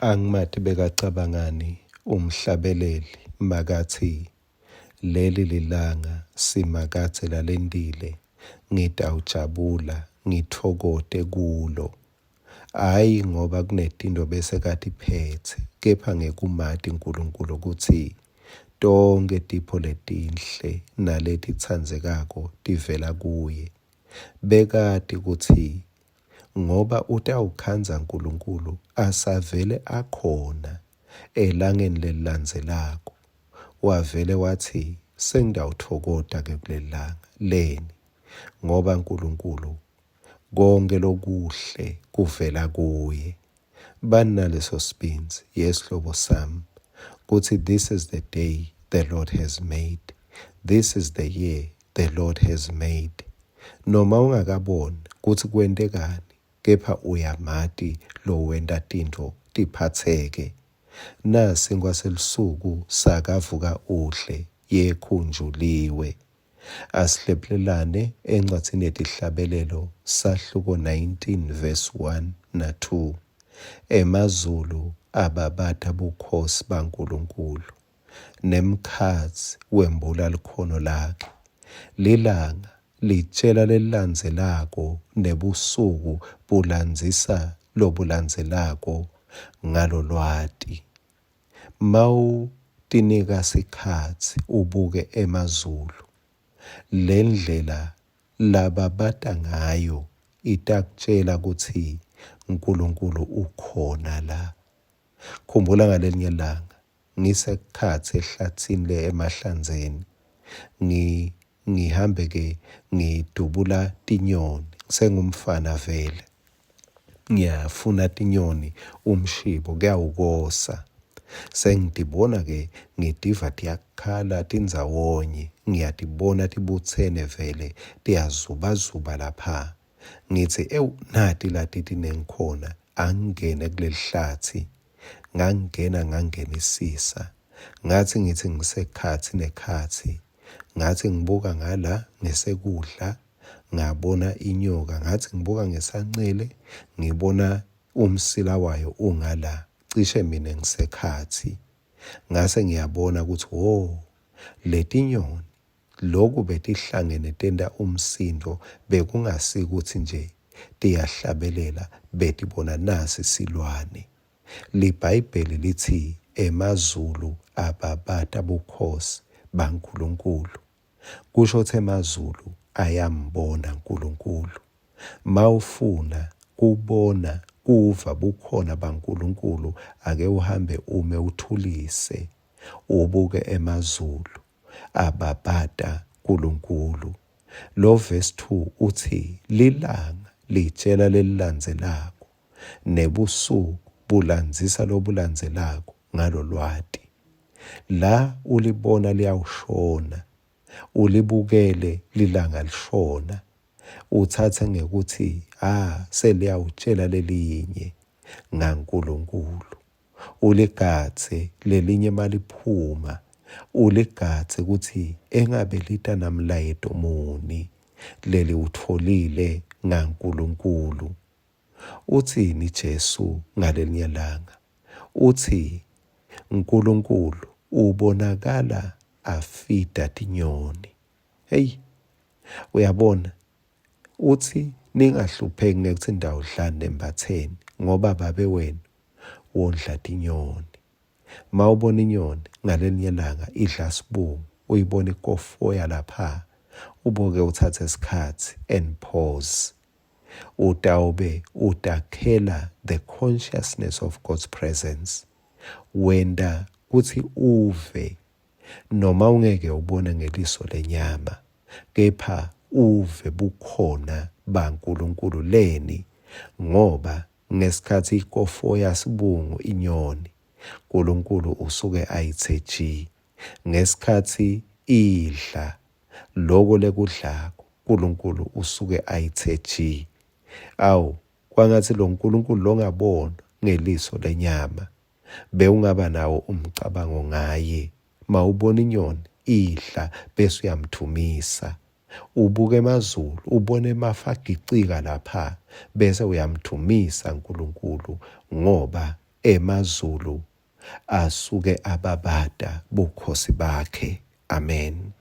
Angimati bekacabangani umhlabeleli makatsi, Leli lilanga Simakadze lalentile, ngitawujabula ngitfokote kulo. Hhayi ngoba kunetintfo besekatiphetse, kepha ngekumati Nkulunkulu kutsi tonkhe tipho letinhle naletitsandzekako tivela kuye. Bekati kutsi ngoba utawukhandza Nkulunkulu asavele akhona elangeni lelilandzelako. Wavele watsi, Sengitawutfokota-ke kulelilanga. Leni? Ngoba Nkulunkulu konkhe lokuhle kuvela kuye. Bani naleso sibindzi, yesihlobo sami, kutsi this is the day the Lord has made. This is the year the Lord has made. Noma ungakaboni kutsi kwentekani, kepha uyamati lowenta tintfo tiphatseke. Nasinkwa selusuku sakavuka udle, yekhunjuliwe. Asihlephulelane encwadzini yeTihlabelelo sahluko 19 verse 1 na 2. Emazulu ababata bukhosi baNkulunkulu, nemkhatsi wembula likhono lakhe. Lilanga litjela lelilandzelako nebusuku bulandzisa lobulandzelako ngalolwati. Mawutinika sikhatsi ubuke emazulu, lendlela lababata ngayo itakutjela kutsi Nkulunkulu ukhona la. Khumbula ngalelinye lilanga ngisekhatsi ehlatsini le emahlandzeni ngi ngihambe ke ngidubula tinyoni ngisengumfana vele. Ngiyafuna tinyoni umshibo kuyawukosa. Sengitibona ke ngitiva tiyakhala tindzawonye, ngiyatibona tibutsene vele tiyazubazuba lapha. Ngitsi ewu nati lati tinengi khona angingene kulelihlatsi. Ngangena ngangenisisa. Ngatsi ngitsi ngisekhatsi nekhatsi, ngatsi ngibuka ngala ngesekudla ngabona inyoka ngatsi ngibuka ngesancele ngibona umsila wayo ungala cishe mina ngisekhatsi ngase ngiyabona kutsi wo letinyoni loku betihlangene tenta umsindvo bekungasikutsi nje tiyahlabelela betibona nasi silwane LiBhayibheli litsi emazulu ababata bukhosi baNkulunkulu. Kusho kutsi emazulu ayambona Nkulunkulu. Mawufuna kubona kuva bukhona baNkulunkulu ake uhambe ume uthulise ubuke emazulu ababata Nkulunkulu. Lo verse 2 utsi lilanga litjela lelilandzelako nebusuku bulandzisa lobulandzelako ngalolwati. La ulibona liyawushona, ulibukele lilanga lishona, utsatse ngekutsi ha seliyawutjela lelinye ngaNkulunkulu. Uligadze lelinye maliphuma, uligadze kutsi engabe lita namlayeto muni leliwutfolile ngaNkulunkulu. Utsini Jesu ngalelinye langa? Utsi Nkulunkulu ubonakala afida tinyoni. Hey, uyabona utsi ningahlupheki ngekutsi nitawudlani nembatseni ngoba babe wenu wondla tinyoni. Mawubona inyoni ngalelinye langa idla sibungu uyibona ikofoya lapha uboke utsatse sikhatsi and pause utawube utakhela the consciousness of God's presence wenta kutsi uve noma ungeke ubone ngeliso lenyama kepha uve bukhona baNkulunkulu leni ngoba ngesikhatsi ikofoya sibungu inyoni Nkulunkulu usuke ayitse ji ngesikhatsi idla loko lekudlako Nkulunkulu usuke ayitse ji. Awu, kwangatsi lo Nkulunkulu longabonwa ngeliso lenyama bewungaba nawo umcabango ngaye. Mawubona inyoni idla bese uyamdvumisa. Ubuke emazulu, ubone emafu agicika lapha bese uyamdvumisa Nkulunkulu ngoba. Emazulu asuke ababata bukhosi bakhe. Amen.